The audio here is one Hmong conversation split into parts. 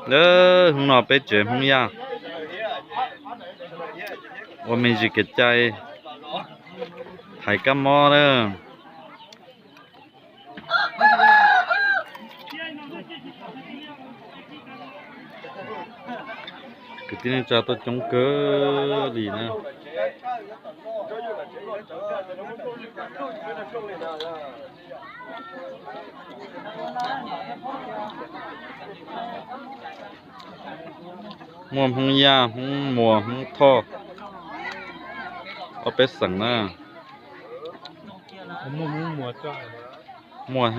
Hnub no peb tsev Hmoob Yaj ua me ntsis kev cai thaiv kab mob na. Kwv tij neej tsa tuaj coob kawg li na. Muaj Hmoob Yaj, Hmoob Muas, Hmoob Thoj, ob peb xeem na. Muaj,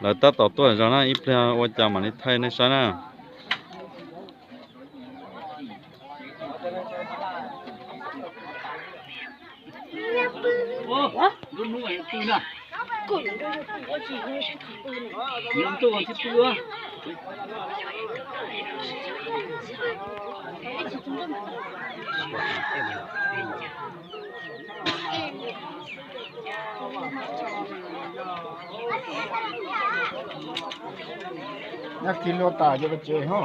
lawv tab tom tuaj zog na, ib pliag ua cas mam li thaij nej saib na. Nyob kiag lub tas cov tsev ho.